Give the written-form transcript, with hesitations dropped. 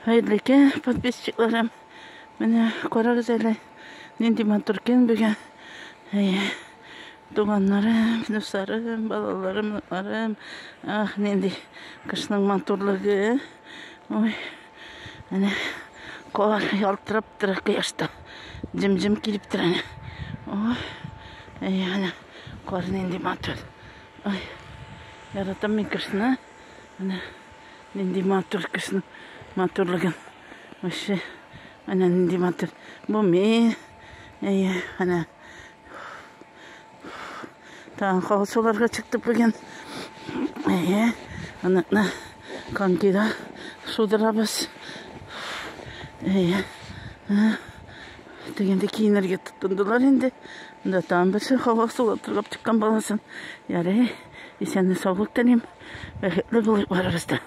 Хәерле көн, подписчикларым. Менә карагыз әле, нинди матур көн бүген. Әйе. Туганнарым, дусларым, балаларым, оныкларым. Ах, нинди кышның матурлыгы. Ой. Менә кар ялтырап тора кояшта. Җем-җем килеп тора. Ой. Әйе, менә кар нинди матур. Ой. Яратам мин кышны. Менә нинди матур кышның матурлыгын. Вообще, менә нинди матур. Бу мин. Әйе, менә. Тагын һава суларга чыктык бүген. Әйе, оныкны конькида шудырабыз. Әйе. Дигәндә киенергә тотындылар инде. Монда тагын берсе һава сулатырга чыккан баласын. Ярый, исәнлек саулык телим. Бәхетле булыйк барыбыз да.